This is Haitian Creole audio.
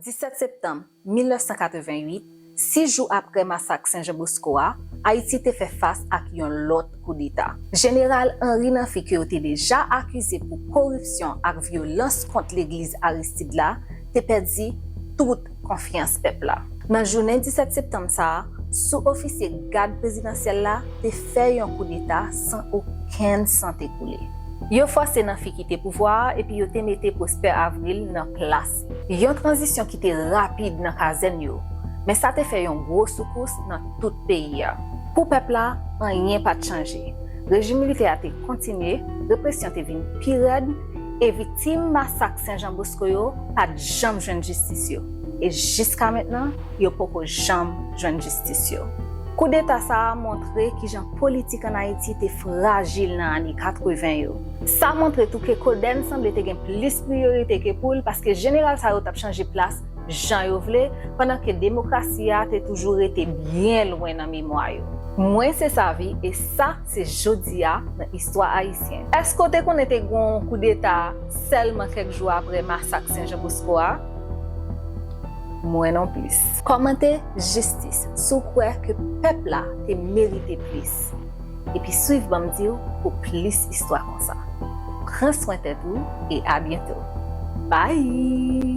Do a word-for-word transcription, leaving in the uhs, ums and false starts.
Disèt septanm mil nèf san katreven uit, sis jou apre masak Sen Jan Bosko a, Ayiti te fè fas ak yon lòt koudeta. Jeneral Henri Namphy, ke yo te deja akize pou koripsyon ak vyolans kont legliz Aristide la, te pèdi tout konfyans pèp la. Nan jounen disèt septanm sa a, sou-ofisye gad prezidansyèl la te fè yon koudeta san okenn san te koule. Yo fòse Namphy kite pouvwa a epi yo te mete Prosper Avril nan plas li. Yon tranzisyon ki te rapid nan kazèn yo, men sa te fè yon gwo soukous nan tout peyi a. Pou pèp la, anyen pa t chanje. Rejim militè a te kontinye, represyon te vin pi rèd, e viktim masak Sen Jan Bosko yo pa t janm jwenn jistis yo. E jiska mentnan, yo poko janm jwenn jistis yo. Koudeta sa a montre kijan politik ann Ayiti te frajil nan ane katreven yo. Sa montre tou ke Codèn sanble te gen plis priyorite ke pou l, paske jeneral sa yo t ap chanje plas jan yo vle, pandan ke demokrasi a te toujou rete byen lwen nan memwa yo. Mwen se Savi, e sa se Jodi a nan istwa ayisyen. Èske w te konnen te gen yon koudeta sèlman kèk jou apre masak Sen Jan Bosko a? Mwen non plis. Kòmante jistis si w kwè ke pèp la te merite plis. Epi swiv Ban m Di W pou plis istwa konsa. Pran swen tèt ou e a byento. Bye!